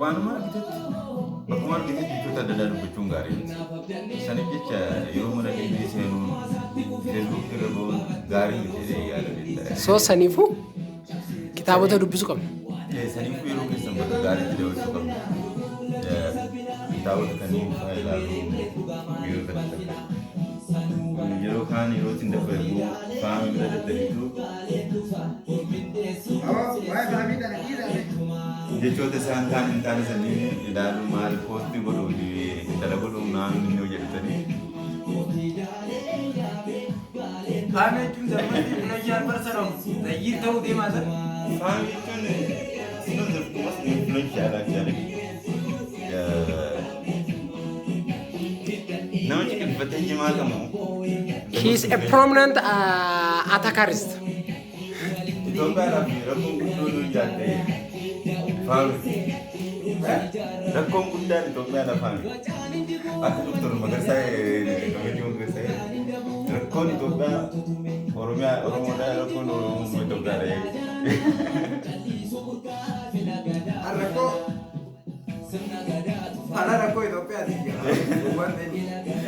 Waanuma argitetti bakkuma argitetti jechoota adda addaa dubbachuun gaarii miti. Saniif jecha yeroo mana deebii seenuun Facebook irra bahuun gaarii miti jedhee yaada beektaa. So saniifuu kitaabota dubbisuu qabna. Saniifuu yeroo keessan bakka gaariitti dabarsuu qabna. Kitaabota kanneen fa'aa ilaaluu yeroo takka takka. Yeroo kaan yeroo isin dabbalu faamii bira daddabitu Waa'ee faamii tana dhiisaa. Jechoota isaan taan hin taane sanii ilaaluu maal post godhuu fi intala godhuu naan inni hojjetanii. Faamii jechuun zammatti influential person of the year ta'uu deemaa sana. Faamii jechuun it's not the most influential actually. Nama ciqilfatee jimaa qamu. He is a prominent attackerist. Itoophiyaadhaaf rakkoon guddoo nu jaatte faami. Rakkoon guddaan Itoophiyaadhaaf faami. Akka Doktor Magarsaa Gammachuu Magarsaa rakkoon Itoophiyaa Oromiyaa Oromoodhaa rakkoon Oromoo Itoophiyaadha. Rakkoo fala rakkoo Itoophiyaati. Waan ta'eef.